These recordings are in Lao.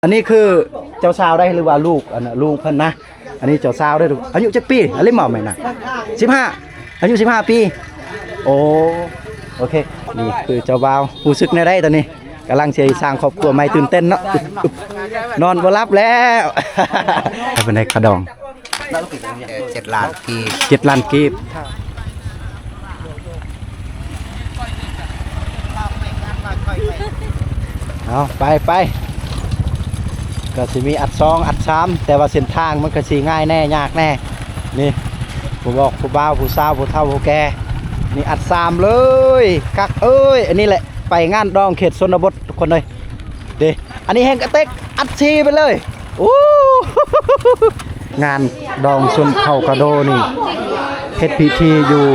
ອັນນີ້ຄືເຈົ້າສາວໄດ໋ ຫຼືວ່າລູກ ອັນນະ ລູກເພິ່ນນະ. ອັນນີ້ເຈົ້າສາວເດີ ອາຍຸຈັກປີ? ອາລິມເອົາແມ່ນນະ ສິບຫ້າ ອາຍຸສິບຫ້າປີ. ໂອ້ ໂອເຄ ນີ້ຄືເຈົ້າບ່າວ ຮູ້ສຶກແນວໃດຕອນນີ້? ກຳລັງຊິສ້າງຄອບຄົວໃໝ່ ຕື່ນເຕັ້ນເນາະ. ອຶບ ອຶບ ນອນບໍ່ຫຼັບແລ້ວ. ເປັນໃດຄ່າດອງ? ເອີ ເຈັດລ້ານກີບ ເຈັດລ້ານກີບ. ເອົາ ໄປ ໄປ ກໍຊິມີອັດສອງ ອັດສາມ ແຕ່ວ່າເສັ້ນທາງມັນກໍຊິງ່າຍແດ່ ຍາກແດ່. ນີ້ ຜູ້ບອກ ຜູ້ບ່າວ ຜູ້ສາວ ຜູ້ເຖົ້າ ຜູ້ແກ່ ນີ້ອັດສາມເລີຍ. ຄັກເອີຍ ອັນນີ້ແຫຼະ ໄປງານດອງເຂດຊົນນະບົດ ທຸກຄົນເອີຍ. ເດ້ ອັນນີ້ແຮ່ງກະເຕັກ ອັດສີ່ໄປເລີຍ. ໂອ້ ງານດອງຊົນເຜົ່າກະໂດນີ້ ເຮັດພິທີຢູ່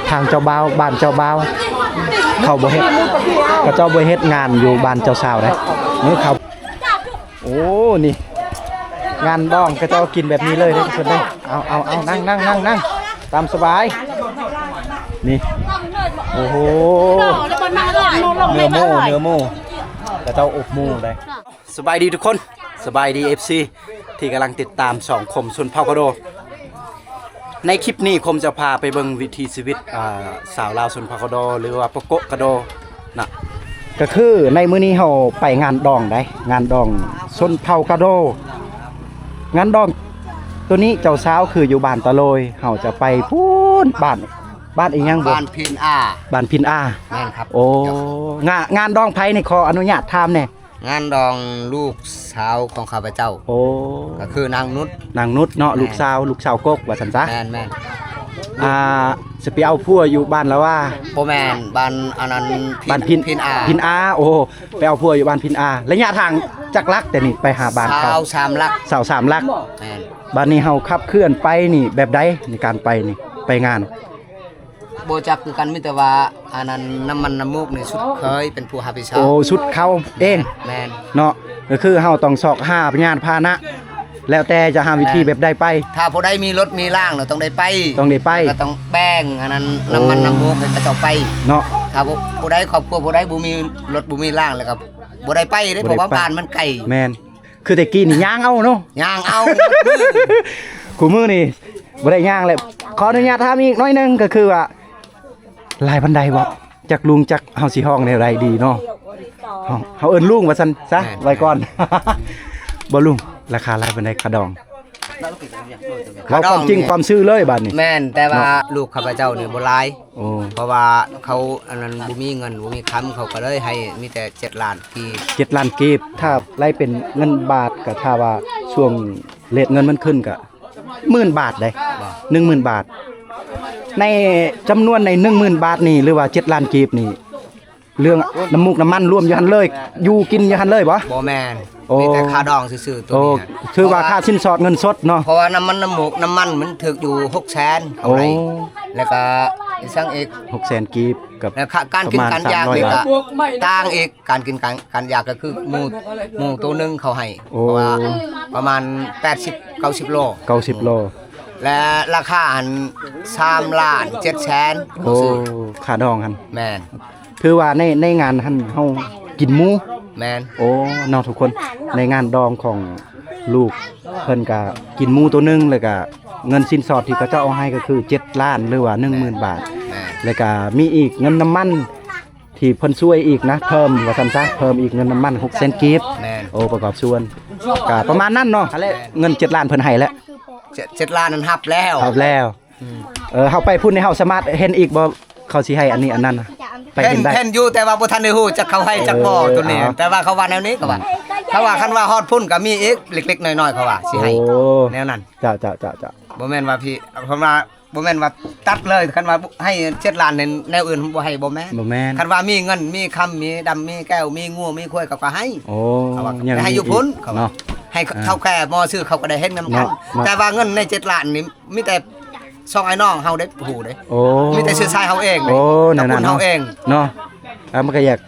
ທາງເຈົ້າບ່າວ ບ້ານເຈົ້າບ່າວ. ເຂົາບໍ່ເຮັດ ເຂົາເຈົ້າບໍ່ເຮັດງານຢູ່ບ້ານເຈົ້າສາວເດ້. ນີ້ເຂົາ ໂອ້ ນີ້ ງານດອງເຂົາເຈົ້າກິນແບບນີ້ເລີຍເດ້ ທຸກຄົນເດ້. ເອົາ ເອົາ ເອົາ ນັ່ງ ນັ່ງ ນັ່ງ ນັ່ງ ຕາມສະບາຍ. ນີ້ ໂອ້ໂຫ ເນື້ອໝູ ເນື້ອໝູ ເຂົາເຈົ້າອົບໝູໄດ໋. ສະບາຍດີທຸກຄົນ ສະບາຍດີ ເອັຟຊີ ທີ່ກຳລັງຕິດຕາມຊ່ອງຄົມຊົນເຜົ່າກະໂດ. ໃນຄລິບນີ້ຄົມຈະພາໄປເບິ່ງວິຖີຊີວິດ ອ່າ ຊາວລາວຊົນເຜົ່າກະໂດ ຫຼືວ່າປະໂກະກະໂດນະ. ກໍຄືໃນມື້ນີ້ເຮົາໄປງານດອງໃດ໋ ງານດອງຊົນເຜົ່າກະໂດ. ງານດອງໂຕນີ້ເຈົ້າສາວຄືຢູ່ບ້ານຕາໂລຍ ເຮົາຈະໄປພຸ້ນ ບ້ານ ບ້ານອີຫຍັງບໍ່? ບ້ານພິນອາ ບ້ານພິນອາ. ແມ່ນຄັບ. ໂອ້ ງານ ງານດອງໃຜນີ້ ຂໍອະນຸຍາດຖາມແດ່? ງານດອງລູກສາວຂອງຂ້າພະເຈົ້າ. ໂອ້ ກໍຄືນາງນຸດ ນາງນຸດເນາະ. ແມ່ນ. ລູກສາວ ລູກສາວກົກວ່າຊັ້ນຊະ. ແມ່ນໆ. ອ່າ ຊິໄປເອົາຜົວຢູ່ບ້ານລະວາ? ບໍ່ແມ່ນ ບ້ານອັນນັ້ນ ບ້ານພິນ ພິນອາ ພິນອາ. ໂອ້ ໄປເອົາຜົວຢູ່ບ້ານພິນອາ. ໄລຍະທາງຈັກຫຼັກແຕ່ນີ້ໄປຫາບ້ານເຂົາ? ຊາວສາມຫຼັກ ຊາວສາມຫຼັກ. ແມ່ນ. ບາດນີ້ເຮົາຂັບເຄື່ອນໄປນີ້ແບບໃດ ໃນການໄປນີ້ ໄປງານ? ບໍ່ຈັກຄືກັນ ມີແຕ່ວ່າອັນນັ້ນ ນ້ຳມັນນ້ຳມູກນີ້ສຸດເຄີຍເປັນຜູ້ຮັບຜິດຊອບ. ໂອ້ ສຸດເຂົາເອງ. ແມ່ນ. ເນາະ ກໍຄືເຮົາຕ້ອງຊອກຫາຍານພາຫະນະ ແລ້ວແຕ່ຈະຫາວິທີແບບໃດໄປ. ຖ້າຜູ້ໃດມີລົດມີລາງແລ້ວຕ້ອງໄດ້ໄປ ຕ້ອງໄດ້ໄປ ແລ້ວກໍຕ້ອງແບ່ງອັນນັ້ນ ໂອ້ ນ້ຳມັນນ້ຳມູກໃຫ້ເຂົາເຈົ້າໄປເນາະ. ຖ້າຜູ້ ຜູ້ໃດ ຄອບຄົວຜູ້ໃດບໍ່ມີລົດບໍ່ມີລາງ ແລ້ວກໍບໍ່ໄດ້ໄປເດ້ ບໍ່ໄດ້ໄປ ເພາະວ່າບ້ານມັນໄກ. ແມ່ນ. ຄືແຕ່ກີ້ນີ້ຍ່າງເອົາເນາະ ຍ່າງເອົາ. ຄູ່ມື້ນີ້ບໍ່ໄດ້ຍ່າງແລ້ວ. ຂໍອະນຸຍາດຖາມອີກໜ້ອຍໜຶ່ງ ກໍຄືວ່າຫຼາຍປານໃດບໍ່? ຈັກລຸງຈັກ ເຮົາຊິຮ້ອງແນວໃດດີເນາະ? ເຮົາ ເຮົາເອີ້ນລຸງວ່າຊັ້ນຊະ. ແມ່ນ. ໄວ້ກ່ອນ. ບໍ່ລຸງ ລາຄາຫຼາຍປານໃດຄ່າດອງ? ເວົ້າຄວາມຈິງຄວາມຊື່ເລີຍບາດນີ້. ແມ່ນ ແຕ່ວ່າ ເນາະ ລູກຂ້າພະເຈົ້ານີ້ບໍ່ຫຼາຍ. ໂອ້ ເພາະວ່າເຂົາອັນນັ້ນ ບໍ່ມີເງິນບໍ່ມີຄຳ ເຂົາກໍເລີຍໃຫ້ມີແຕ່ເຈັດລ້ານກີບ. ເຈັດລ້ານກີບ. ຖ້າໄລ່ເປັນເງິນບາດ ກໍຖ້າວ່າຊ່ວງເຣດເງິນມັນຂຶ້ນ ກໍໝື່ນບາດເດ້. ບໍ່ ໜຶ່ງໝື່ນບາດ. ໃນຈຳນວນໃນໜຶ່ງໝື່ນບາດນີ້ ຫຼືວ່າເຈັດລ້ານກີບນີ້ ເລື່ອງນ້ຳມູກນ້ຳມັນລວມຢູ່ຫັ້ນເລີຍ ຢູ່ກິນຢູ່ຫັ້ນເລີຍບໍ່? ບໍ່ແມ່ນ. ໂອ້ ມີແຕ່ຄ່າດອງຊື່ໆ ໂຕນີ້. ໂອ້ ຖືວ່າຄ່າສິນສອດເງິນສົດເນາະ. ເພາະວ່ານ້ຳມັນນ້ຳມູກນ້ຳມັນມັນຖືກຢູ່ຫົກແສນເທົ່າໃດ. ໂອ້ ແລ້ວກໍອີກສັງອີກ ຫົກແສນກີບ ກັບ ແລ້ວການກິນການຢາກນີ້ກໍຕ່າງອີກ. ການກິນການ ການຢາກກໍຄືໝູ ໝູໂຕໜຶ່ງເຂົາໃຫ້. ໂອ້ ເພາະວ່າປະມານແປດສິບ ເກົ້າສິບໂລ ເກົ້າສິບໂລ. ແລະ ລາຄາຫັ້ນ ສາມລ້ານເຈັດແສນ. ໂອ້ ຄ່າດອງຫັ້ນ. ແມ່ນ. ຖືວ່າໃນ ໃນງານຫັ້ນເຮົາກິນໝູ. ແມ່ນ. ໂອ້ ເນາະ ທຸກຄົນ ໃນງານດອງຂອງລູກເພິ່ນກະກິນໝູໂຕໜຶ່ງ ແລ້ວກະເງິນສິນສອດທີ່ເຂົາເຈົ້າເອົາໃຫ້ກໍຄືເຈັດລ້ານ ຫຼືວ່າໜຶ່ງໝື່ນບາດ. ແມ່ນ. ແລ້ວກະມີອີກເງິນນ້ຳມັນທີ່ເພິ່ນຊ່ວຍອີກນະ ເພີ່ມວ່າຊັ້ນຊະ ເພີ່ມອີກເງິນນ້ຳມັນຫົກແສນກີບ. ແມ່ນ. ໂອ້ ປະກອບສ່ວນ ກະປະມານນັ້ນເນາະ. ຫັ້ນແຫຼະ ເງິນເຈັດລ້ານເພິ່ນໃຫ້ແລ້ວ. ເຈັດ ເຈັດລ້ານນັ້ນຮັບແລ້ວ ຮັບແລ້ວ. ອືມ ເອີ ເຮົາໄປພຸ້ນນີ້ ເຮົາສາມາດເຫັນອີກບໍ່ ເຂົາຊິໃຫ້ອັນນີ້ອັນນັ້ນນະ? ໄປເຫັນ ເຫັນໄດ້ ເຫັນຢູ່ ແຕ່ວ່າບໍ່ທັນໄດ້ຮູ້ຈັກເຂົາໃຫ້ຈັກບໍ່. ເອີ ໂຕນີ້ ເອົາ ແຕ່ວ່າເຂົາວ່າແນວນີ້ ເຂົາວ່າ ອືມ ເຂົາວ່າຄັນວ່າຮອດພຸ້ນກໍມີອີກເລັກໆນ້ອຍໆ ເຂົາວ່າຊິໃຫ້. ໂອ້ ແນວນັ້ນ. ເຈົ້າ ເຈົ້າ ເຈົ້າ ເຈົ້າ. ບໍ່ແມ່ນວ່າພີ່ ເພິ່ນວ່າ ບໍ່ແມ່ນວ່າຕັດເລີຍ ຄັນວ່າໃຫ້ເຈັດລ້ານນີ້ ແນວອື່ນບໍ່ໃຫ້ ບໍ່ແມ່ນ ບໍ່ແມ່ນ. ຄັນວ່າມີເງິນ ມີຄຳ ມີດຳ ມີແກ້ວ ມີງົວ ມີຄວາຍ ເຂົາກໍໃຫ້. ໂອ້ ເຂົາວ່າ ຍັງໃຫ້ຢູ່ພຸ້ນ ເຂົາວ່າເນາະ. ໃຫ້ ອ່າ ເຖົ້າແກ່ໝໍຊື່ ເຂົາກໍໄດ້ເຫັນນຳກັນ. ເນາະ ເນາະ. ແຕ່ວ່າເງິນໃນເຈັດລ້ານນີ້ ມີແຕ່ສອງອ້າຍນ້ອງເຮົາໄດ້ຮູ້ເດ້. ໂອ້ ມີແຕ່ເຊື້ອສາຍເຮົາເອງ. ໂອ້ ແນວນັ້ນເນາະ ຕະກູນເຮົາເອງເນາະ. ອ່າ ມັນກໍຢາກ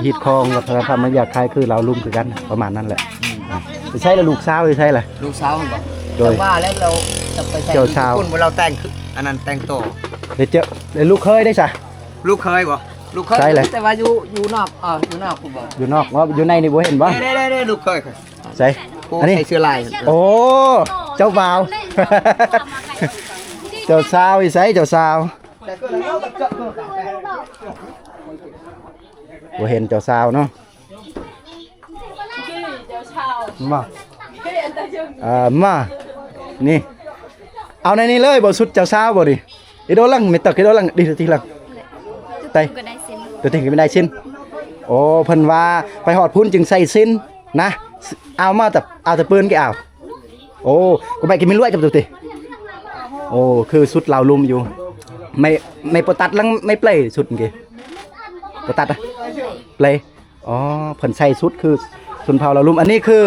ຮີດຄອງວັດທະນະທຳ ມັນຢາກຄ້າຍຄືລາວລຸ່ມຄືກັນ ປະມານນັ້ນແຫຼະ. ອືມ ອ່າ ໄປໃສລະ ລູກສາວ ໄປໃສລະ? ລູກສາວບໍ່? ໂດຍ ແຕ່ວ່າແລ້ວ ເຈົ້າ ເຈົ້າສາວ ຄົນບໍ່ ລາວແຕ່ງ ອັນນັ້ນແຕ່ງໂຕ. ແລ້ວເຈົ້າ ແລ້ວລູກເຂີຍໄດ້ຊະ? ລູກເຂີຍບໍ່? ລູກເຂີຍ ໃສລະ? ແຕ່ວ່າຢູ່ ຢູ່ນອກ ເອີ ຢູ່ນອກພຸ້ນບໍ່? ຢູ່ນອກ ວ່າຢູ່ໃນນີ້ບໍ່ເຫັນບໍ່? ເດ້ໆໆ ລູກເຂີຍ. ໃສ ໂອ້ ອັນນີ້ ໃສ່ເສື້ອລາຍ ໂອ້ ເຈົ້າບ່າວ ເຈົ້າສາວຢູ່ໃສ ເຈົ້າສາວ? ບໍ່ເຫັນເຈົ້າສາວເນາະ. ມາ ເອີ ມາ ນີ້ ເອົາໃນນີ້ເລີຍບໍ່ ຊຸດເຈົ້າສາວບໍ່ນີ້? ອີໂດລັງ ເມຕະ ອີໂດລັງ ດີ ຕິລັງ ໄຕ ກະໄດ້ຊິນ ຕົວຕິກະໄດ້ຊິນ. ໂອ້ ເພິ່ນວ່າໄປຮອດພຸ້ນຈຶ່ງໃສ່ຊິນນະ. ເອົາມາແຕ່ ເອົາແຕ່ປືນກະເອົາ. ໂອ້ ກະໄປກິນມີລວຍຈັບຕົວຕິ. ໂອ້ ຄືຊຸດລາວລຸ່ມຢູ່ ໄມ່ ໄມ່ປະຕັດລັງ ໄມ້ເປລຊຸດກີ້ ປະຕັດ ເປລ. ອໍ ເພິ່ນໃສ່ຊຸດຄືຊົນເຜົ່າລາວລຸ່ມ. ອັນນີ້ຄື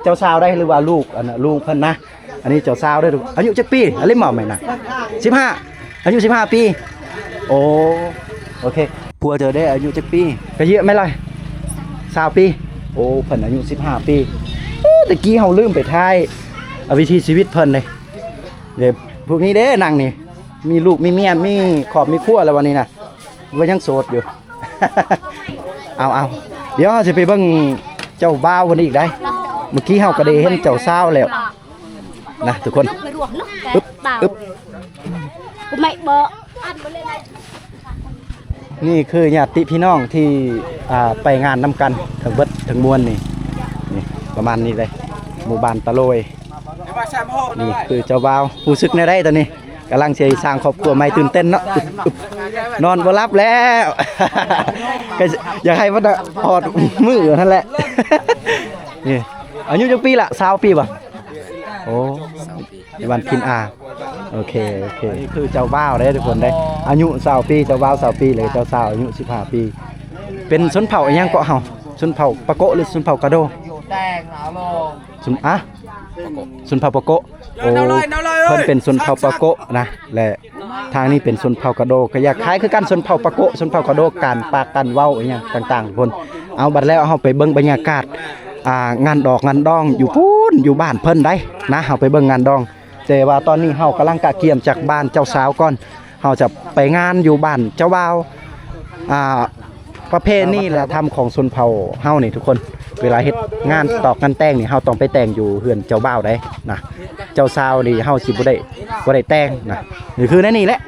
ເຈົ້າສາວໄດ໋ ຫຼືວ່າລູກ ອັນນະ ລູກເພິ່ນນະ. ອັນນີ້ເຈົ້າສາວໄດ໋ ອາຍຸຈັກປີ? ອາລິມເອົາແມ່ນນະ ສິບຫ້າ ອາຍຸສິບຫ້າປີ. ໂອ້ ໂອເຄ. ຜົວເຈົ້າເດ້ ອາຍຸຈັກປີ? ກະເຍອະໄໝລະ ຊາວປີ. ໂອ້ ເພິ່ນອາຍຸສິບຫ້າປີ. ໂອ້ ຕະກີ້ເຮົາລືມໄປຖ່າຍ ອາ ວິຖີຊີວິດເພິ່ນເດ້. ເດ້ ພວກນີ້ເດ້ ນັ່ງນີ້ ມີລູກມີເມຍ ມີຄອບມີຄົວແລ້ວ ວັນນີ້ນະ ວ່າຍັງໂສດຢູ່. ເອົາ ເອົາ ດຽວເຮົາຊິໄປເບິ່ງເຈົ້າບ່າວເພິ່ນອີກໄດ໋. ເມື່ອກີ້ເຮົາກະໄດ້ເຫັນເຈົ້າສາວແລ້ວນະທຸກຄົນ. ອຶບ ອຶບ ນີ້ຄືຍາດຕິພີ່ນ້ອງທີ່ ອ່າ ໄປງານນຳກັນທັງເບິດທັງມວນນີ້ ນີ້ ປະມານນີ້ເດ້ ໝູ່ບ້ານຕາໂລຍ. ນີ້ຄືເຈົ້າບ່າວ ຮູ້ສຶກແນວໃດຕອນນີ້? ກຳລັງຊິສ້າງຄອບຄົວໃໝ່ ຕື່ນເຕັ້ນເນາະ. ອຶບ ອຶບ ນອນບໍ່ຫຼັບແລ້ວ ກະຢາກໃຫ້ມັນຮອດມື້ຫັ້ນແຫຼະ. ນີ້ ອາຍຸຈັກປີລະ? ຊາວປີບໍ່? ໂອ້ ຢູ່ບ້ານພິນອາ. ໂອເຄ ໂອເຄ. ນີ້ຄືເຈົ້າບ່າວເດ້ທຸກຄົນເດ້ ອາຍຸຊາວປີ ເຈົ້າບ່າວຊາວປີ ແລະເຈົ້າສາວອາຍຸສິບຫ້າປີ. ເປັນຊົນເຜົ່າອີ່ຫຍັງເກາະເຮົາ? ຊົນເຜົ່າປາໂກະ ຫຼືຊົນເຜົ່າກະໂດ? ຊົນ ອະ ຊົນເຜົ່າປາໂກະ. ໂອ້ ເພິ່ນເປັນຊົນເຜົ່າປາໂກະນະ ແລະ ທາງນີ້ເປັນຊົນເຜົ່າກະໂດ ກະຢາກຄ້າຍຄືກັນ ຊົນເຜົ່າປາໂກະ ຊົນເຜົ່າກະໂດ ການປາກການເວົ້າອີ່ຫຍັງຕ່າງໆພຸ້ນ. ເອົາ ບັດແລ້ວເຮົາໄປເບິ່ງບັນຍາກາດ ອ່າ ງານດອກງານດອງຢູ່ພຸ້ນ ຢູ່ບ້ານເພິ່ນໄດ໋ນະ. ເຮົາໄປເບິ່ງງານດອງ ແຕ່ວ່າຕອນນີ້ເຮົາກຳລັງກະກຽມຈາກບ້ານເຈົ້າສາວກ່ອນ ເຮົາຈະໄປງານຢູ່ບ້ານເຈົ້າບ່າວ. ອ່າ ປະເພນີວັດທະນະທຳຂອງຊົນເຜົ່າເຮົານີ້ທຸກຄົນ ເວລາເຮັດງານຕອກງານແຕ່ງນີ້ ເຮົາຕ້ອງໄປແຕ່ງຢູ່ເຮືອນເຈົ້າບ່າວໄດ໋ນະ. ເຈົ້າສາວນີ້ເຮົາຊິບໍ່ໄດ້ ບໍ່ໄດ້ແຕ່ງນະ. ນີ້ຄືໃນນີ້ແຫຼະ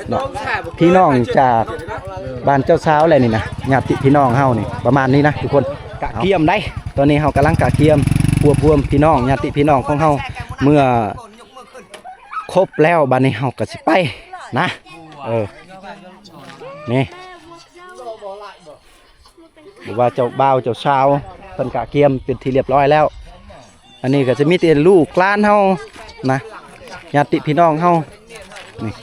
ເນາະ ພີ່ນ້ອງຈາກບ້ານເຈົ້າສາວແຫຼະນີ້ນະ ຍາດຕິພີ່ນ້ອງເຮົານີ້ ປະມານນີ້ນະທຸກຄົນ. ກະກຽມໄດ໋ ຕອນນີ້ເຮົາກຳລັງກະກຽມ ຮວບຮວມພີ່ນ້ອງ ຍາດຕິພີ່ນ້ອງຂອງເຮົາ ເມື່ອຄົບແລ້ວ ບາດນີ້ເຮົາກະຊິໄປນະ. ເອີ ນີ້ ບໍ່ວ່າເຈົ້າບ່າວເຈົ້າສາວ ເພິ່ນກະກຽມເປັນທີ່ລຽບຮ້ອຍແລ້ວ. ອັນນີ້ກະຊິມີແຕ່ລູກຫຼານເຮົານະ ຍາດຕິພີ່ນ້ອງເຮົາ ນີ້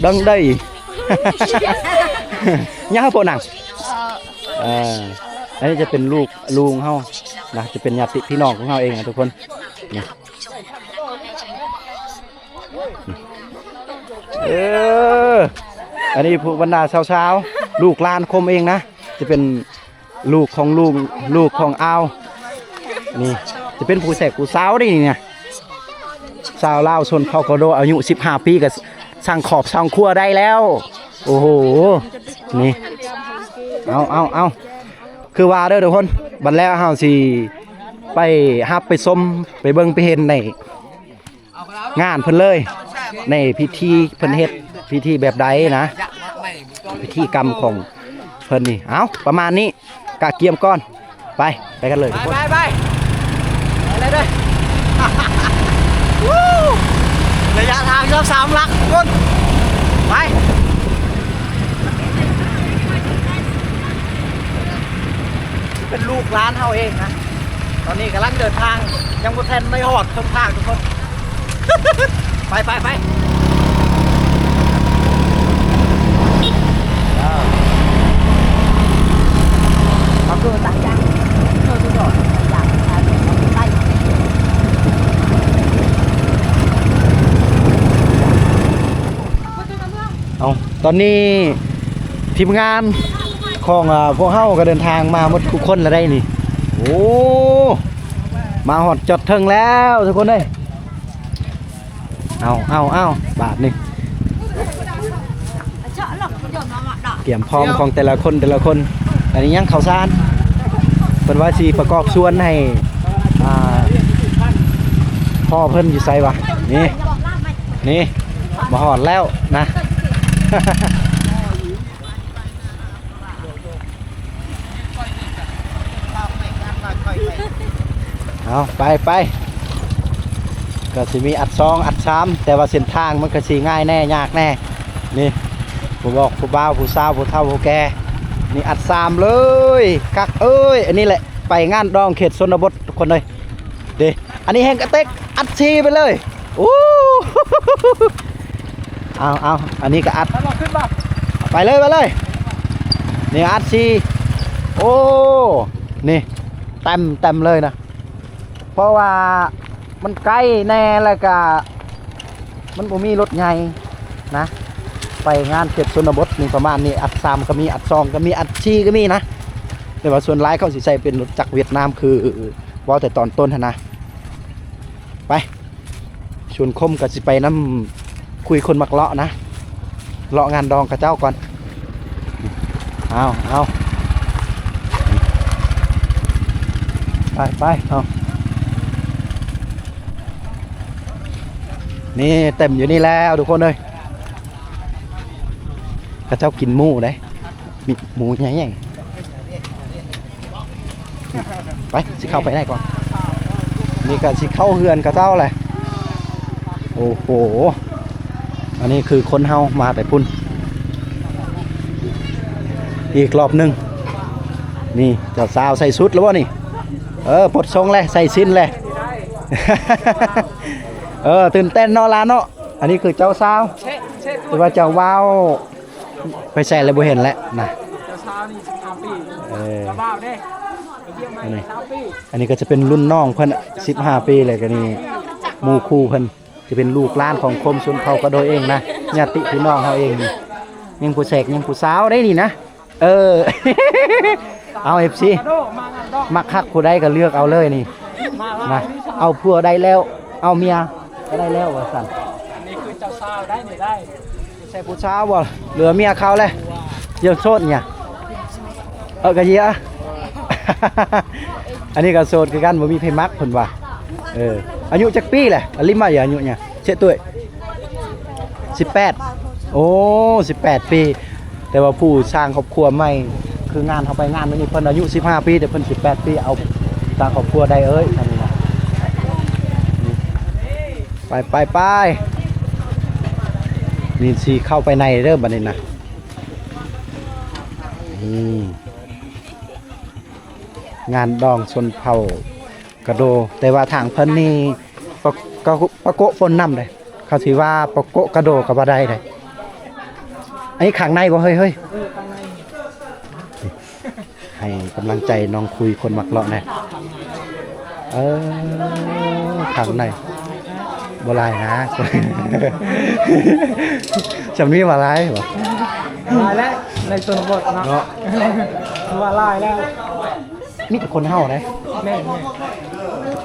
ດັງໄດ ຍາວໂພດນັງ. ເອີ ອັນນີ້ຈະເປັນລູກລຸງເຮົານະ ຈະເປັນຍາດຕິພີ່ນ້ອງຂອງເຮົາເອງນະທຸກຄົນ. ນີ້ ເອີ ອັນນີ້ພວກບັນດາສາວໆ ລູກຫຼານຄົມເອງນະ ຈະເປັນລູກຂອງລຸງ ລູກຂອງອາວ ນີ້ຈະເປັນຜູ້ແຊກຜູ້ສາວເດ້ນີ້ນະ. ຊາວລາວຊົນເຜົ່າກະໂດ ອາຍຸສິບຫ້າປີກະສ້າງຄອບສ້າງຄົວໄດ້ແລ້ວ. ໂອ້ໂຫ ນີ້ ເອົາ ເອົາ ເອົາ ຄືວ່າເດີທຸກຄົນ ບັດແລ້ວເຮົາຊິໄປຮັບໄປຊົມ ໄປເບິ່ງໄປເຫັນໃນ ງານເພິ່ນເລີຍ ໃນພິທີເພິ່ນເຮັດພິທີແບບໃດນະ ພິທີກຳຂອງເພິ່ນນີ້. ເອົ້າ ປະມານນີ້ ກະກຽມກ່ອນ ໄປ ໄປກັນເລີຍທຸກຄົນ ໄປ ໄປ ໄປເລີຍເດີ. ໄລຍະທາງເກືອບສາມຫຼັກທຸກຄົນ ໄປ ເປັນລູກຫຼານເຮົາເອງນະ. ຕອນນີ້ກຳລັງເດີນທາງ ຍັງບໍ່ທັນໄດ້ຮອດເຄິ່ງທາງທຸກຄົນ ໄປ ໄປ ໄປ. ເອົາ ຕອນນີ້ທີມງານຂອງ ອາ ພວກເຮົາກະເດີນທາງມາໝົດທຸກຄົນລະໄດ໋ນີ້. ໂອ້ ມາຮອດຈອດເທິງແລ້ວທຸກຄົນເອີຍ. ເອົາ ເອົາ ເອົາ ບາດນີ້ ກຽມພ້ອມຂອງແຕ່ລະຄົນ ແຕ່ລະຄົນ ອັນນີ້ຍັງເຂົ້າສານ ເພິ່ນວ່າຊິປະກອບສ່ວນໃຫ້ ອ່າ ພໍ່ເພິ່ນຢູ່ໃສວະ? ນີ້ ນີ້ ມາຮອດແລ້ວນະ. ເອົາ ໄປ ໄປ ກໍຊິມີອັດສອງ ອັດສາມ ແຕ່ວ່າເສັ້ນທາງມັນກໍຊິງ່າຍແດ່ ຍາກແດ່. ນີ້ ຜູ້ບອກ ຜູ້ບ່າວ ຜູ້ສາວ ຜູ້ເຖົ້າ ຜູ້ແກ່ ນີ້ອັດສາມເລີຍ ຄັກເອີຍ. ອັນນີ້ແຫຼະ ໄປງານດອງເຂດຊົນນະບົດ ທຸກຄົນເອີຍ. ເດ້ ອັນນີ້ແຮ່ງກະເຕັກ ອັດສີ່ໄປເລີຍ. ໂອ້ ເອົາ ເອົາ ອັນນີ້ກໍອັດ ໄປເລີຍ ໄປເລີຍ. ນີ້ອັດສີ່ ໂອ້ ນີ້ ເຕັມ ເຕັມເລີຍນະ ເພາະວ່າມັນໄກແດ່ ແລ້ວກະມັນບໍ່ມີລົດໃຫຍ່ນະ. ໄປງານເຂດຊົນນະບົດນີ້ປະມານນີ້ ອັດສາມກໍມີ ອັດສອງກໍມີ ອັດສີ່ກໍມີນະ ແຕ່ວ່າສ່ວນຫຼາຍເຂົາຊິໃຊ້ເປັນລົດຈັກຫວຽດນາມ ຄື ເວົ້າແຕ່ຕອນຕົ້ນຫັ້ນນະ. ໄປ ຊວນຄົມກໍຊິໄປນຳຄຸຍຄົນມັກເລາະນະ ເລາະງານດອງເຂົາເຈົ້າກ່ອນ. ເອົາ ເອົາ ໄປ ໄປ ເອົາ ນີ້ເຕັມຢູ່ນີ້ແລ້ວທຸກຄົນເອີຍ. ເຂົາເຈົ້າກິນໝູເດ້ ມີໝູໃຫຍ່ໆ. ໄປ ຊິເຂົ້າໄປໃນກ່ອນ. ນີ້ກໍຊິເຂົ້າເຮືອນເຂົາເຈົ້າແຫຼະ. ໂອ້ໂຫ ອັນນີ້ຄືຄົນເຮົາມາແຕ່ພຸ້ນ ອີກລອບໜຶ່ງ. ນີ້ເຈົ້າສາວໃສ່ຊຸດແລ້ວບໍ່ນີ້? ເອີ ປົດຊົງແລ້ວ ໃສ່ສິ້ນແລ້ວ. ເອີ ຕື່ນເຕັ້ນເນາະຫຼານເນາະ. ອັນນີ້ຄືເຈົ້າສາວ ຫຼືວ່າເຈົ້າບ່າວ ໄປໃສແລ້ວບໍ່ເຫັນແລ້ວນະ. ເຈົ້າສາວນີ້ສິບຫ້າປີ ເອີ ເຈົ້າບ່າວເດ້ ອັນນີ້ ຊາວປີ ອັນນີ້ກໍຈະເປັນລຸ້ນນ້ອງເພິ່ນ ສິບຫ້າປີ ແລ້ວກໍນີ້ໝູ່ຄູ່ເພິ່ນ ຈະເປັນລູກຫຼານຂອງຄົມຊົນເຜົ່າກະໂດເອງນະ ຍາດຕິພີ່ນ້ອງເຮົາເອງນີ້. ຍັງຜູ້ແຊກ ຍັງຜູ້ສາວໄດ໋ນີ້ນະ. ເອີ ເອົາ ເອັຟຊີ ມັກຮັກຜູ້ໃດກໍເລືອກເອົາເລີຍນີ້ນະ. ເອົາຜົວໄດ້ແລ້ວ ເອົາເມຍກໍໄດ້ແລ້ວວ່າຊັ້ນ. ອັນນີ້ຄືເຈົ້າສາວໄດ໋ນີ້ໄດ້ ໃຊ່ຜູ້ສາວບໍ່ ຫຼືວ່າເມຍເຂົາແຫຼະ? ຍັງໂສດຫຍັງ? ເອີ ກະເຍ ອັນນີ້ກໍໂສດຄືກັນ ບໍ່ມີໃຜມັກເພິ່ນວ່າ. ເອີ ອາຍຸຈັກປີແຫຼະ? ອາລິມາ ອາຍຸຫຍັງ? ເຊະຕຸ້ຍ ສິບແປດ ໂອ້ ສິບແປດປີ. ແຕ່ວ່າຜູ້ສ້າງຄອບຄົວໃໝ່ ຄືງານເຮົາໄປງານມື້ນີ້ ເພິ່ນອາຍຸສິບຫ້າປີ ແຕ່ເພິ່ນສິບແປດປີ ເອົາສ້າງຄອບຄົວໄດ້ເອີຍ ອັນນີ້ນະ. ໄປ ໄປ ໄປ ນີ້ຊິເຂົ້າໄປໃນເດີບັດນີ້ນະ. ນີ້ງານດອງຊົນເຜົ່າ ກະໂດ ແຕ່ວ່າທາງເພິ່ນນີ້ປະ ກະ ປະໂກະປົນນ້ຳເດ້. ເຂົາຊິວ່າປະໂກະກະໂດກໍບໍ່ໄດ້ເດ້. ອັນນີ້ຂ້າງໃນບໍ່ເຮີ້ຍ? ເຮີ້ຍ ເອີ ຂ້າງໃນ. ໃຫ້ກຳລັງໃຈນ້ອງຄຸຍຄົນມັກເລາະແດ່. ເອີ ຂ້າງໃນບໍ່ຫຼາຍນະ. ຈຳນີ້ວ່າຫຼາຍບໍ່? ຫຼາຍແລ້ວ ໃນຊົນນະບົດເນາະ ເນາະ ຖືວ່າຫຼາຍແລ້ວ. ມີແຕ່ຄົນເຮົາເດ້. ແມ່ນ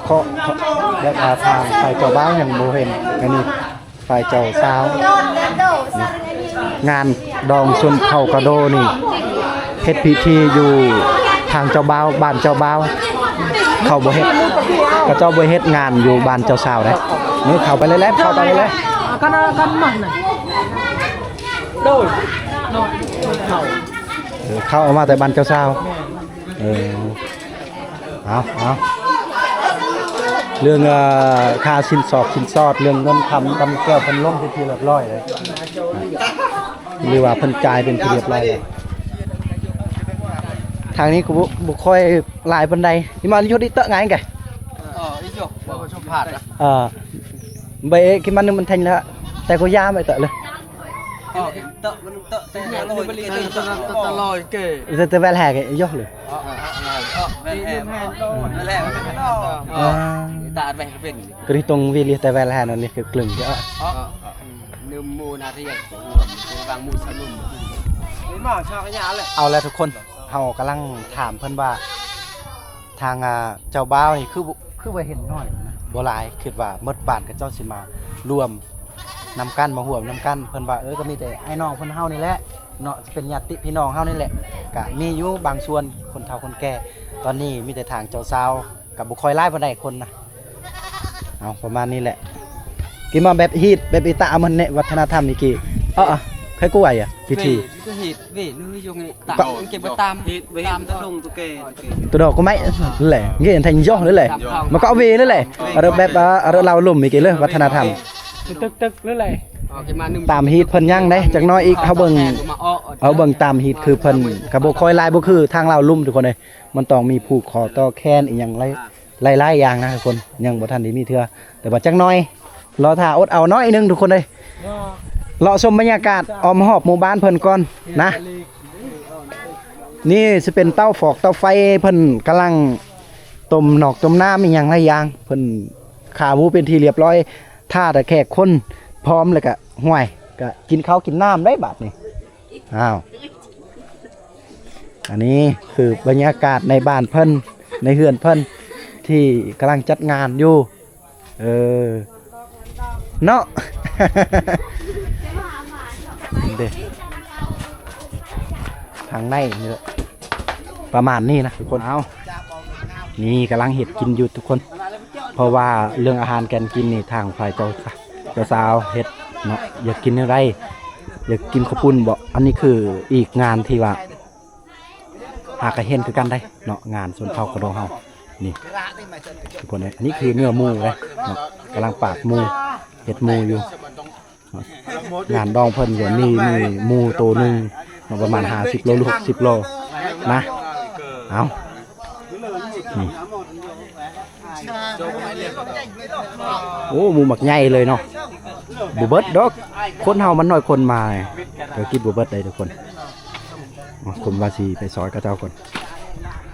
ໆ ເຂາະ ເຂາະ ແບບວ່າທາງຝ່າຍເຈົ້າບ່າວຍັງບໍ່ເຫັນ ອັນນີ້ຝ່າຍເຈົ້າສາວ. ນີ້ງານດອງຊົນເຜົ່າກະໂດນີ້ ເຮັດພິທີຢູ່ທາງເຈົ້າບ່າວ ບ້ານເຈົ້າບ່າວ ເຂົາບໍ່ເຮັດ ເຂົາເຈົ້າບໍ່ເຮັດງານຢູ່ບ້ານເຈົ້າສາວເດ້. ນີ້ເຂົ້າໄປເລີຍແຫຼະ ເຂົ້າໄປເລີຍແຫຼະ. ເອີ ເຂົ້າອອກມາແຕ່ບ້ານເຈົ້າສາວ. ເອີ ເອົາ ເອົາ ເລື່ອງ ເອີ ຄ່າສິນສອດ ສິນສອດ ເລື່ອງເງິນຄຳ ກຳແກ້ວເພິ່ນລົງເປັນທີ່ຮຽບຮ້ອຍແລ້ວ ຫຼືວ່າເພິ່ນຈ່າຍເປັນທີ່ຮຽບຮ້ອຍແລ້ວ. ທາງນີ້ກໍບໍ່ ບໍ່ຄ່ອຍຫຼາຍປານໃດ. ອີ່ມານຢູ່ດີເຕີງາຍແກ. ເອີ ອີ່ຢອກ ບໍ່ສົມພາດນະ. ເອີ ໄປເອ ກິນມັນໜຶ່ງມັນແທງແລ້ວ ແຕ່ກໍຢາໄປເຕີເລີຍ. ເອີ ເຕີມັນເຕີແຕ່ລອຍເກ ເຕີແຕ່ແວລແຮກຍົກເລີຍ. ເອີ ເອີ ແວລແຮກ ເອີ ຕາແວເປັນ ກະນີ້ຕົງວີລີແຕ່ແວລແຮກນັ້ນນີ້ຄືກລຶ້ງເອີ ເອີ ນຶມມູນາທຽນ ວາງມູສະໜຸມ ເອົາລະທຸກຄົນ ເຮົາກຳລັງຖາມເພິ່ນວ່າ ທາງ ອ່າ ເຈົ້າບ່າວນີ້ຄື ຄືວ່າເຫັນໜ້ອຍນະ ບໍ່ຫຼາຍ ຄິດວ່າໝົດບ້ານເຂົາເຈົ້າຊິມາລວມນຳກັນ ມາຮ່ວມນຳກັນ. ເພິ່ນວ່າ ເອີ ກໍມີແຕ່ອ້າຍນ້ອງເພິ່ນເຮົານີ້ແຫຼະ ເນາະ ເປັນຍາດຕິພີ່ນ້ອງເຮົານີ້ແຫຼະ ກະມີຢູ່ບາງສ່ວນ ຄົນເຖົ້າຄົນແກ່. ຕອນນີ້ມີແຕ່ທາງເຈົ້າສາວ ກະບໍ່ຄ່ອຍຫຼາຍປານໃດຄົນນະ. ເອົາ ປະມານນີ້ແຫຼະ ກິນມາແບບຮີດ ແບບອີຕາ ເອົາມາແນະ ວັດທະນະທຳອີກ ເອີ ເອີ ໃຄກວຍອະ ພິທີ ເວ ເວ ເວ ເກັບໄວ້ຕາມ ເກັບໄວ້ຕາມຕະລົງ ໂຕແກ່ ໂຕແກ່ ໂຕດອກກໍໄມ້ແຫຼະ ເງຍແທງຍໍເລີຍແຫຼະ ມາກໍເວເລີຍແຫຼະ. ອາ ແບບ ອາ ລາວລຸ່ມອີກເລີຍ ວັດທະນະທຳ ຕຶກໆເລີຍແຫຼະ. ຕາມຮີດເພິ່ນຍັງເດ້ ຈັກໜ້ອຍອີກ ເຮົາເບິ່ງ ເຮົາເບິ່ງຕາມຮີດ ຄືເພິ່ນກໍບໍ່ຄ່ອຍຫຼາຍ ບໍ່ຄືທາງລາວລຸ່ມທຸກຄົນເອີຍ. ມັນຕ້ອງມີຜູກຄໍຕໍ່ແຂນອີ່ຫຍັງຫຼາຍ ຫຼາຍໆຢ່າງນະທຸກຄົນ ຍັງບໍ່ທັນໄດ້ມີເທື່ອ ແຕ່ວ່າຈັກໜ້ອຍ ລໍຖ້າອົດເອົາໜ້ອຍໜຶ່ງທຸກຄົນເອີຍ. ເລາະຊົມບັນຍາກາດອ້ອມຮອບໝູ່ບ້ານເພິ່ນກ່ອນນະ. ນີ້ຊິເປັນເຕົາຟອກເຕົາໄຟ ເພິ່ນກຳລັງຕົ້ມນອກຕົ້ມນ້ຳອີ່ຫຍັງຫຼາຍຢ່າງ ເພິ່ນຂ້າໝູເປັນທີ່ລຽບຮ້ອຍ ຖ້າແຕ່ແຂກຄົນພ້ອມແລ້ວກະ ຫ້ວຍ ກະກິນເຂົ້າກິນນ້ຳໄດ໋ບາດນີ້. ອ້າວ ອັນນີ້ຄືບັນຍາກາດໃນບ້ານເພິ່ນ ໃນເຮືອນເພິ່ນ ທີ່ກຳລັງຈັດງານຢູ່ ເອີ ເນາະ ເດ້ ທາງໃນນີ້ແຫຼະ ປະມານນີ້ນະທຸກຄົນ. ເອົາ ນີ້ກຳລັງເຮັດກິນຢູ່ທຸກຄົນ ເພາະວ່າເລື່ອງອາຫານການກິນນີ້ ທາງຝ່າຍເຈົ້າ ເຈົ້າສາວເຮັດເນາະ ຢາກກິນແນວໃດ ຢາກກິນເຂົ້າປຸ້ນບໍ ອັນນີ້ຄືອີກງານທີ່ວ່າຫາກະເຫັນຄືກັນໄດ໋ເນາະ ງານຊົນເຜົ່າກະໂດເຮົານີ້ ທຸກຄົນເອີຍ. ອັນນີ້ຄືເນື້ອໝູເດ້ເນາະ ກຳລັງປາດໝູ ເຮັດໝູຢູ່. ງານດອງເພິ່ນກໍມີ ມີໝູໂຕໜຶ່ງເນາະ ປະມານຫ້າສິບໂລ ຫຼື ຫົກສິບໂລນະ. ເອົາ ນີ້ ໂອ້ ໝູບັກໃຫຍ່ເລີຍເນາະ ບໍ່ເບິດດອກ ຄົນເຮົາມັນໜ້ອຍຄົນມາ ກໍກິນບໍ່ເບິດໄດ໋ທຸກຄົນ. ເອົາ ຜົມວ່າຊິໄປຊອຍເຂົາເຈົ້າກ່ອນ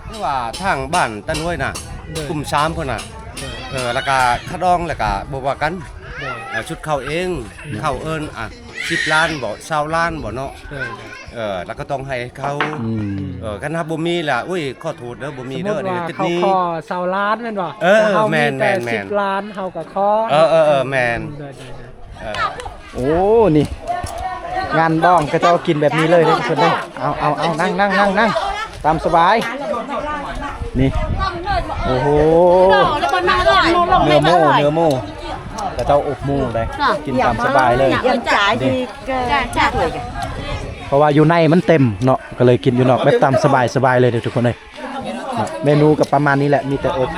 ຄືວ່າທາງບ້ານຕານຫ້ວຍນະ ໂດຍ ກຸ່ມສາມພຸ້ນນະ ໂດຍ ເອີ ແລ້ວກະຂະດອງ ແລ້ວກະບໍ່ວ່າກັນ ໂດຍ ເອີ ຊຸດເຂົ້າເອງ ອືມ ເຂົ້າເອີ້ນ ອ່ະ ສິບລ້ານບໍ ຊາວລ້ານບໍເນາະ ໂດຍ ເອີ ແລ້ວກໍຕ້ອງໃຫ້ເຂົາ ອືມ ເອີ ຄັນຫາກບໍ່ມີລະ ໂອ້ຍ ຂໍໂທດເດີ ບໍ່ມີເດີ ສະມຸດວ່າເຂົາຂໍຊາວລ້ານແມ່ນບໍ່ ເອີ ແຕ່ເຮົາມີແຕ່ ແມ່ນໆໆ ສິບລ້ານ ເຮົາກໍຂໍ ເອີໆໆ ແມ່ນ ໂດຍໆໆ. ເອີ ໂອ້ ນີ້ ງານດອງເຂົາເຈົ້າກິນແບບນີ້ເລີຍເດ້ທຸກຄົນເດ້. ເອົາ ເອົາ ເອົາ ນັ່ງ ນັ່ງ ນັ່ງ ນັ່ງ ຕາມສະບາຍ ນີ້ ໂອ້ໂຫ ເນື້ອໝູ ເນື້ອໝູ ເຂົາເຈົ້າອົບໝູໄດ໋ ກິນຕາມສະບາຍເລີຍ ນີ້ ເພາະວ່າຢູ່ໃນມັນເຕັມເນາະ ກໍເລີຍກິນຢູ່ນອກແບບຕາມສະບາຍ ສະບາຍເລີຍເດ້ທຸກຄົນເອີຍ. ເມນູກໍປະມານນີ້ແຫຼະ ມີແຕ່ອົບ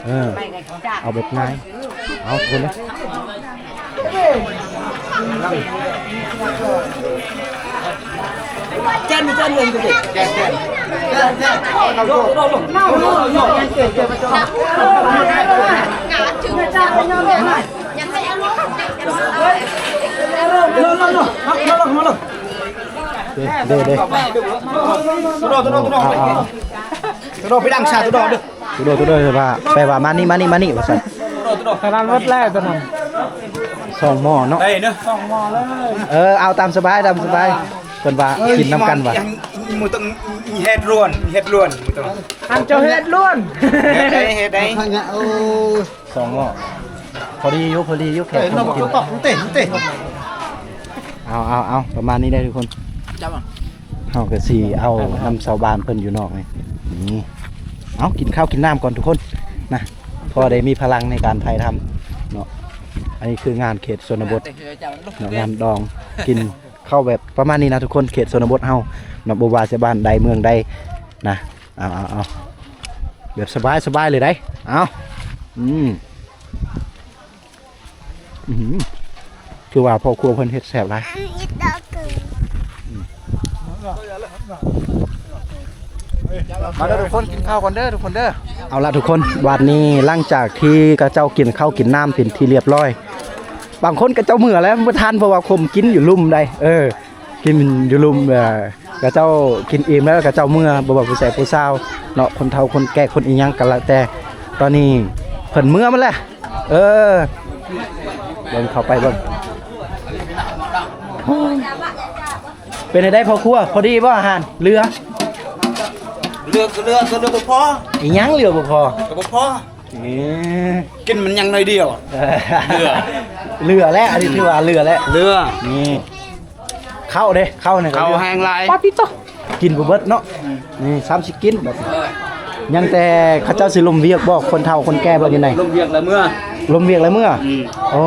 ເອີ ເອົາແບບງ່າຍ ເອົາຄົນເລີຍ ເດ້ ເດ້ ເດ້ ໂຕໂດ ໂຕໂດ ໂຕໂດ ໄປດັງຊາ ໂຕໂດ ເດີ ໂຕໂດ ໂຕໂດ ແປວ່າ ແປວ່າມານີ້ ມານີ້ ມານີ້ ວ່າຊັ້ນ ໂຕໂດ ໂຕໂດ ຕະຫຼາດໝົດແລ້ວຕອນນັ້ນ ສອງໝໍ້ເນາະ ໄດ້ເນາະ ສອງໝໍ້ເລີຍ ເອີ ເອົາຕາມສະບາຍ ຕາມສະບາຍ ເພິ່ນວ່າກິນນຳກັນວ່າ ມີຕ້ອງມີເຫັດລວນ ເຫັດລວນ ອັນເຈົ້າເຫັດລວນ ເຮັດໄດ້ ເຮັດໄດ້ ໂອ້ ສອງໝໍ້ ພໍດີຢູ່ ພໍດີຢູ່ ແຂກເພິ່ນກິນ ເອົາ ເອົາ ເອົາ ປະມານນີ້ໄດ໋ທຸກຄົນ ເຮົາກໍຊິເອົານຳຊາວບ້ານເພິ່ນຢູ່ນອກນີ້ ນີ້ ເອົາ ກິນເຂົ້າກິນນ້ຳກ່ອນທຸກຄົນນະ ພໍໄດ້ມີພະລັງໃນການຖ່າຍທຳເນາະ. ອັນນີ້ຄືງານເຂດຊົນນະບົດເນາະ ງານດອງ ກິນເຂົ້າແບບປະມານນີ້ນະທຸກຄົນ ເຂດຊົນນະບົດເຮົາເນາະ ບໍ່ວ່າຈະບ້ານໃດເມືອງໃດນະ. ເອົາ ເອົາ ເອົາ ແບບສະບາຍ ສະບາຍເລີຍໄດ໋ ເອົາ ອືມ ອື ຄືວ່າພໍ່ຄົວເພິ່ນເຮັດແຊບຫຼາຍ ມາເດີທຸກຄົນ ກິນເຂົ້າກ່ອນເດີທຸກຄົນເດີ. ເອົາລະທຸກຄົນ ບາດນີ້ຫຼັງຈາກທີ່ເຂົາເຈົ້າກິນເຂົ້າກິນນ້ຳເປັນທີ່ລຽບຮ້ອຍ ບາງຄົນເຂົາເຈົ້າເມືອແລ້ວ ບໍ່ທັນ ເພາະວ່າຄົມກິນຢູ່ລຸ່ມໃດ໋ ເອີ ກິນຢູ່ລຸ່ມ ເອີ ເຂົາເຈົ້າກິນອີ່ມແລ້ວ ເຂົາເຈົ້າເມືອ ບໍ່ວ່າຜູ້ຊາຍຜູ້ສາວເນາະ ຄົນເຖົ້າຄົນແກ່ຄົນອີ່ຫຍັງກໍແລ້ວແຕ່ ຕອນນີ້ເພິ່ນເມືອໝົດແລ້ວ. ເອີ ເບິ່ງ ເຂົ້າໄປເບິ່ງ ເປັນໃດພໍ່ຄົວ ພໍດີບໍ່ອາຫານ ເຫຼືອ ເຫຼືອ ເຫຼືອ ເຫຼືອບໍ່ພໍ ອີ່ຫຍັງເຫຼືອບໍ່ພໍ ກໍບໍ່ພໍ ເອີ ກິນມັນຍັງໜ້ອຍດຽວ ເຫຼືອ ເຫຼືອແລ້ວ ອັນນີ້ຖືວ່າເຫຼືອແລ້ວ ເຫຼືອ ນີ້. ເຂົ້າເດ້ ເຂົ້ານີ້ ເຂົ້າແຮງຫຼາຍ ປາຕິໂຕ ກິນບໍ່ເບິດເນາະ. ອືມ ນີ້ຊ້ຳຊິກິນບັດນີ້ ຍັງແຕ່ເຂົາເຈົ້າຊິລົມວຽກບໍ່ ຄົນເຖົ້າຄົນແກ່ບໍ່ຢູ່ໃນ ລົມວຽກແລ້ວເມືອ ລົມວຽກແລ້ວເມືອ. ອືມ ໂອ້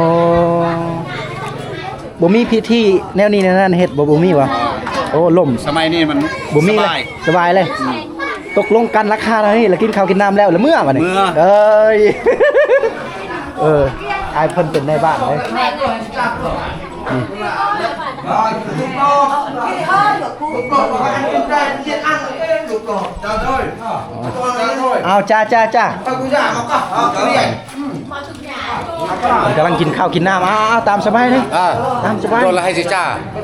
ບໍ່ມີພິທີແນວນີ້ແນວນັ້ນເຮັດບໍ່ ບໍ່ມີຫວາ? ໂອ້ ລົມ ສະໄໝນີ້ມັນບໍ່ມີເລີຍ ສະບາຍ ສະບາຍເລີຍ. ອືມ ຕົກລົງກັນລາຄາເທົ່ານີ້ ແລ້ວກິນເຂົ້າກິນນ້ຳແລ້ວ ແລ້ວເມືອບັດນີ້. ເມືອ ເອີຍ ເອີ ອ້າຍເພິ່ນເປັນນາຍບ້ານເດ້. ເອົາ ຈ້າ ຈ້າ ຈ້າ ກຳລັງກິນເຂົ້າກິນນ້ຳ. ເອົາ ເອົາ ຕາມສະບາຍເລີຍ ອ່າ ຕາມສະບາຍ ໂດນລະໃຫ້ຊິຈ້າ ໂອ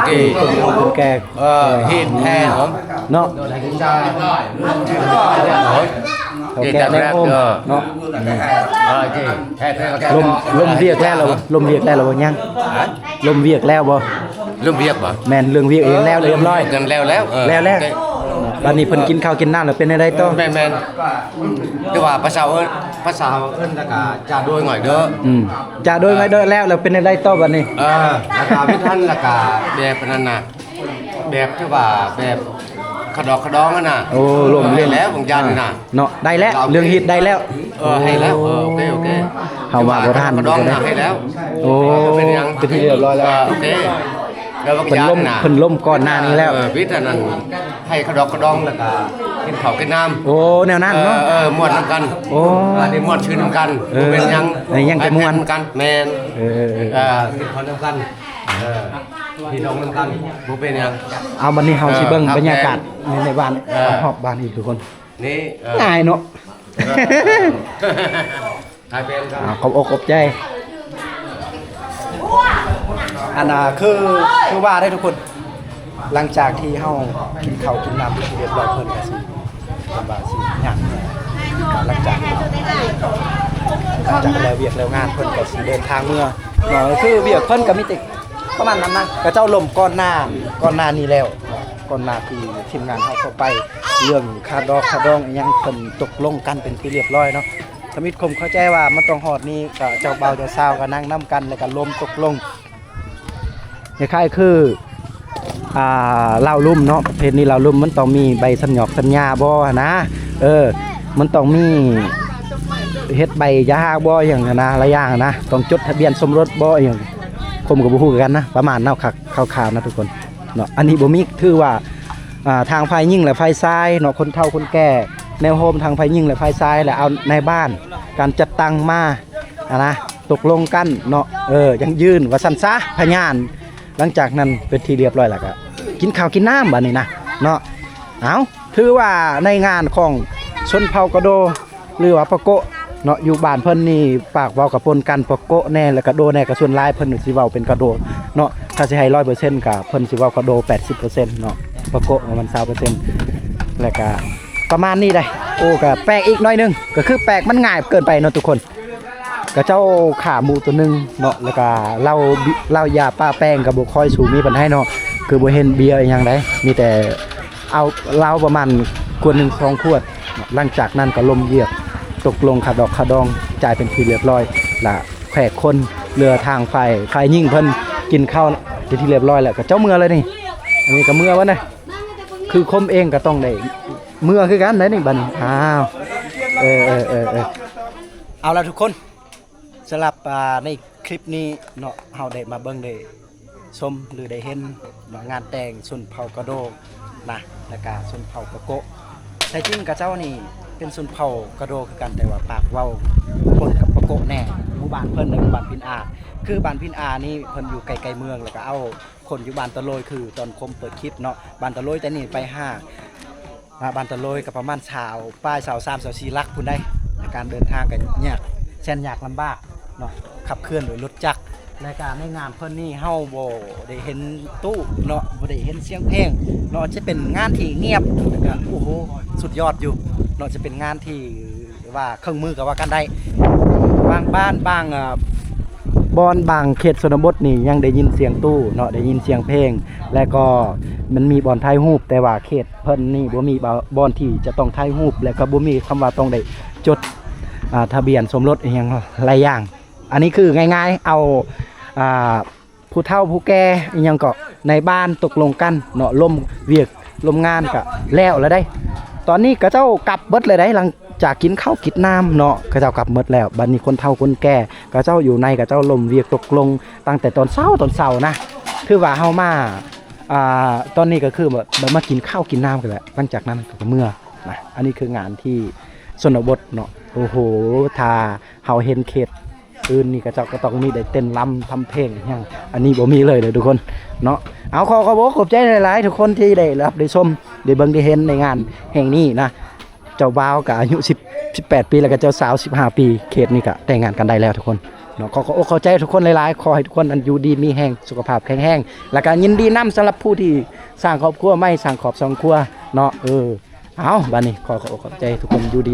ເຄ ຄົນເຖົ້າຄົນແກ່ ເອີ ເຮັດແທ້ເນາະ ເຖົ້າແກ່ໃນໂຮມເນາະ. ລົມ ລົມວຽກແລ້ວ ລົມວຽກແລ້ວບໍ່? ຍັງ ລົມວຽກແລ້ວບໍ່? ລົມວຽກບໍ່? ແມ່ນ ເລື່ອງວຽກເອງແລ້ວ ລຽບຮ້ອຍ ແລ້ວແລ້ວ ເອີ ແລ້ວແລ້ວ. ບັດນີ້ເພິ່ນກິນເຂົ້າກິນນ້ຳແລ້ວ ເປັນແນວໃດຕໍ່? ແມ່ນໆ ຄືວ່າພາສາເອີ້ນ ພາສາເອີ້ນແລ້ວກະຈາໂດຍຫງອຍເດີ. ອືມ ຈາໂດຍຫງອຍເດີແລ້ວ ແລ້ວເປັນແນວໃດຕໍ່ບັດນີ້? ເອີ ແລ້ວກະມີທັນ ແລ້ວກະແບບອັນນັ້ນນະ ແບບຄືວ່າແບບຂະດອກຂະດອງຫັ້ນນະ. ໂອ້ ລົມ ລົມ ໃຫ້ແລ້ວບາງຢ່າງນີ້ນະ ເນາະ ໄດ້ແລ້ວ ເລື່ອງຮີດໄດ້ແລ້ວ. ເອີ ໃຫ້ແລ້ວ ເອີ ໂອເຄ ໂອເຄ ເຮົາວ່າບໍ່ທັນ ຂະດອກຂະດອງນະ ໃຫ້ແລ້ວ. ໂອ້ ເປັນຫຍັງ ເປັນທີ່ຮຽບຮ້ອຍແລ້ວ ເອີ ໂອເຄ ແລ້ວບາງຢ່າງນະ ເພິ່ນລົມ ເພິ່ນລົມກ່ອນໜ້ານີ້ແລ້ວ. ເອີ ວິດອັນນັ້ນ ໃຫ້ຂະດອກຂະດອງ ແລ້ວກະກິນເຂົ້າກິນນ້ຳ. ໂອ້ ແນວນັ້ນເນາະ ເອີ ເອີ ມ່ວນນຳກັນ. ໂອ້ ອັນນີ້ມ່ວນຊື່ນນຳກັນ ເອີ ບໍ່ເປັນຫຍັງ ຍັງແຕ່ມ່ວນນຳກັນ. ແມ່ນ ເອີ ເອີ ເອີ ກິນເຂົ້ານຳກັນ ເອີ ພີ່ນ້ອງນຳກັນ ບໍ່ເປັນຫຍັງ. ເອົາ ບັດນີ້ເຮົາຊິເບິ່ງບັນຍາກາດໃນ ໃນບ້ານ ຮອບບ້ານອີກທຸກຄົນ. ນີ້ ເອີ ງ່າຍເນາະ ເອີ ຖ່າຍເປັນກັນ. ອ່າ ຂອບອົກຂອບໃຈ. ອັນນ່າ ຄື ຄືວ່າໄດ້ທຸກຄົນ ຫຼັງຈາກທີ່ເຮົາກິນເຂົ້າກິນນ້ຳເປັນທີ່ຮຽບຮ້ອຍ ເພິ່ນກະຊິ ເພິ່ນວ່າຊິຍ່າງ ຫຼັງຈາກ ຫຼັງຈາກແລ້ວວຽກແລ້ວງານ ເພິ່ນກະຊິເດີນທາງເມືອເນາະ. ຄືວຽກເພິ່ນກະມີແຕ່ປະມານນັ້ນນະ ເຂົາເຈົ້າລົມກ່ອນໜ້າ ກ່ອນໜ້ານີ້ແລ້ວ ກ່ອນໜ້າທີ່ທີມງານເຮົາເຂົ້າໄປ ເລື່ອງຄ່າດອກຄ່າດອງອີ່ຫຍັງ ເພິ່ນຕົກລົງກັນເປັນທີ່ຮຽບຮ້ອຍເນາະ. ທຳອິດຄົມເຂົ້າໃຈວ່າມັນຕ້ອງຮອດນີ້ ກະເຈົ້າບ່າວເຈົ້າສາວກະນັ່ງນຳກັນ ແລ້ວກະລົມຕົກລົງ ຄ້າຍໆຄື ອ່າ ລາວລຸ່ມເນາະ ປະເພດນີ້ລາວລຸ່ມ ມັນຕ້ອງມີໃບສັນຍອກສັນຍາບໍ່ຫັ້ນນະ. ເອີ ມັນຕ້ອງມີເຮັດໃບຢ່າຮ້າງບໍ່ ຫຍັງຫັ້ນນະ ຫຼາຍຢ່າງຫັ້ນນະ ຕ້ອງຈົດທະບຽນສົມລົດບໍ່ ອີ່ຫຍັງ ຄົມກະບໍ່ຮູ້ຄືກັນນະ ປະມານເນາະ ຄັກ ຄ່າວໆນະທຸກຄົນເນາະ. ອັນນີ້ບໍ່ມີ ຖືວ່າ ອ່າ ທາງຝ່າຍຍິງ ແລະ ຝ່າຍຊາຍເນາະ ຄົນເຖົ້າຄົນແກ່ ແນວໂຮມ ທາງຝ່າຍຍິງ ແລະ ຝ່າຍຊາຍ ແລະ ເອົານາຍບ້ານ ການຈັດຕັ້ງມາ ອັນນະ ຕົກລົງກັນເນາະ ເອີ ຢັ້ງຢືນວ່າຊັ້ນຊະ ພະຍານ. ຫຼັງຈາກນັ້ນເປັນທີ່ຮຽບຮ້ອຍແລ້ວກະກິນເຂົ້າກິນນ້ຳບັດນີ້ນະເນາະ. ເອົາ ຖືວ່າໃນງານຂອງຊົນເຜົ່າກະໂດ ຫຼືວ່າປາໂກະເນາະ ຢູ່ບ້ານເພິ່ນນີ້ ປາກເວົ້າກະປົນກັນ ປາໂກະແດ່ ແລ້ວກະໂດແດ່ ກະສ່ວນຫຼາຍເພິ່ນຊິເວົ້າເປັນກະໂດເນາະ. ຖ້າຊິໃຫ້ຮ້ອຍເປີເຊັນ ກະເພິ່ນຊິເວົ້າກະໂດແປດສິບເປີເຊັນເນາະ ປາໂກະປະມານຊາວເປີເຊັນ ແລ້ວກະປະມານນີ້ໄດ໋. ໂອ້ ກະແປກອີກໜ້ອຍໜຶ່ງ ກະຄືແປກ ມັນງ່າຍເກີນໄປເນາະທຸກຄົນ. ກະເຈົ້າຂາໝູໂຕໜຶ່ງເນາະ ແລ້ວກະເຫຼົ້າ ເຫຼົ້າຢາປາແປ້ງກະບໍ່ຄ່ອຍສູມີປານໃດເນາະ ຄືບໍ່ເຫັນເບຍອີ່ຫຍັງໃດ໋ ມີແຕ່ເອົາເຫຼົ້າປະມານຂວດໜຶ່ງສອງຂວດ. ຫຼັງຈາກນັ້ນກະລົມວຽກ ຕົກລົງຄ່າດອກຄ່າດອງ ຈ່າຍເປັນທີ່ຮຽບຮ້ອຍ ລະແຂກຄົນເຫຼືອທາງຝ່າຍ ຝ່າຍຍິງເພິ່ນກິນເຂົ້າເປັນທີ່ຮຽບຮ້ອຍແລ້ວ ກະເຈົ້າເມືອເລີຍນີ້. ອັນນີ້ກະເມືອເບິດນະ ຄືຄົມເອງກະຕ້ອງໄດ້ເມືອຄືກັນໄດ໋ນີ້ບັດນີ້. ອ້າວ ເອີ ເອີ ເອີ ເອີ ເອົາລະທຸກຄົນ ສຳລັບ ອ່າ ໃນຄລິບນີ້ເນາະ ເຮົາໄດ້ມາເບິ່ງໄດ້ຊົມ ຫຼື ໄດ້ເຫັນເນາະ ງານແຕ່ງຊົນເຜົ່າກະໂດນະ ແລ້ວກະຊົນເຜົ່າປາໂກະ. ແທ້ຈິງເຂົາເຈົ້ານີ້ເປັນຊົນເຜົ່າກະໂດຄືກັນ ແຕ່ວ່າປາກເວົ້າປົນກັບປາໂກະແດ່. ໝູ່ບ້ານເພິ່ນໃນໝູ່ບ້ານພິນອາ ຄືບ້ານພິນອານີ້ເພິ່ນຢູ່ໃກ້ໆເມືອງ ແລ້ວກະເອົາຄົນຢູ່ບ້ານຕະໂລຍ ຄືຕອນຄົມເປີດຄລິບເນາະ ບ້ານຕະໂລຍ ແຕ່ນີ້ໄປຫາ ອ່າ ບ້ານຕະໂລຍກະປະມານຊາວປາຍ ຊາວສາມ ຊາວສີ່ຫຼັກພຸ້ນໃດ໋. ການເດີນທາງກະຍາກ ແສນຍາກລຳບາກເນາະ ຂັບເຄື່ອນໂດຍລົດຈັກ. ແລະກະໃນງານເພິ່ນນີ້ເຮົາບໍ່ໄດ້ເຫັນຕູ້ເນາະ ບໍ່ໄດ້ເຫັນສຽງເພງເນາະ ຈະເປັນງານທີ່ງຽບ ແລະກະ ໂອ້ໂຫ ສຸດຍອດຢູ່ເນາະ ຈະເປັນງານທີ່ ວ່າເຄື່ອງມືກະວ່າກັນໄດ້. ບາງບ້ານ ບາງ ເອີ ບ່ອນ ບາງເຂດຊົນນະບົດນີ້ຍັງໄດ້ຍິນສຽງຕູ້ເນາະ ໄດ້ຍິນສຽງເພງ ແລະກໍມັນມີບ່ອນຖ່າຍຮູບ ແຕ່ວ່າເຂດເພິ່ນນີ້ບໍ່ມີບ່ອນທີ່ຈະຕ້ອງຖ່າຍຮູບ ແລະກໍບໍ່ມີຄຳວ່າຕ້ອງໄດ້ຈົດ ອ່າ ທະບຽນສົມລົດອີ່ຫຍັງຫຼາຍຢ່າງ. ອັນນີ້ຄືງ່າຍໆ ເອົາ ອ່າ ຜູ້ເຖົ້າຜູ້ແກ່ອີ່ຫຍັງເກາະ ໃນບ້ານຕົກລົງກັນເນາະ ລົມວຽກລົມງານກະແລ້ວລະໄດ໋. ຕອນນີ້ເຂົາເຈົ້າກັບເບິດແລ້ວໄດ໋ ຫຼັງຈາກກິນເຂົ້າກິນນ້ຳເນາະ ເຂົາເຈົ້າກັບເບິດແລ້ວ. ບັດນີ້ຄົນເຖົ້າຄົນແກ່ເຂົາເຈົ້າຢູ່ໃນ ເຂົາເຈົ້າລົມວຽກຕົກລົງຕັ້ງແຕ່ຕອນເຊົ້າ ຕອນເຊົ້ານະ. ຖືວ່າເຮົາມາ ອ່າ ຕອນນີ້ກໍຄືແບບ ແບບມາກິນເຂົ້າກິນນ້ຳກັນແຫຼະ ຫຼັງຈາກນັ້ນກໍເມືອນະ. ອັນນີ້ຄືງານທີ່ຊົນນະບົດເນາະ. ໂອ້ໂຫ ຖ້າເຮົາເຫັນເຂດ ອື່ນນີ້ເຂົາເຈົ້າກໍຕ້ອງມີໄດ້ເຕັ້ນລຳທຳເພງອີຫຍັງ ອັນນີ້ບໍ່ມີເລີຍເດີທຸກຄົນເນາະ. ເອົາ ຂໍຂອບອົກຂອບໃຈຫຼາຍໆ ທຸກຄົນທີ່ໄດ້ຮັບໄດ້ຊົມ ໄດ້ເບິ່ງໄດ້ເຫັນໃນງານແຫ່ງນີ້ນະ. ເຈົ້າບ່າວກໍອາຍຸສິບ ສິບແປດປີ ແລ້ວກໍເຈົ້າສາວສິບຫ້າປີ ເຂດນີ້ກໍແຕ່ງງານກັນໄດ້ແລ້ວທຸກຄົນເນາະ. ຂໍຂອບອົກຂອບໃຈທຸກຄົນຫຼາຍໆ ຂໍໃຫ້ທຸກຄົນນັ້ນຢູ່ດີມີແຮງ ສຸຂະພາບແຂງແຮງ ແລ້ວກໍຍິນດີນຳສຳລັບຜູ້ທີ່ສ້າງຄອບຄົວໃໝ່ ສ້າງຄອບສ້າງຄົວເນາະ. ເອີ ເອົາ ບັດນີ້ຂໍຂອບອົກຂອບໃຈທຸກຄົນຢູ່ດີ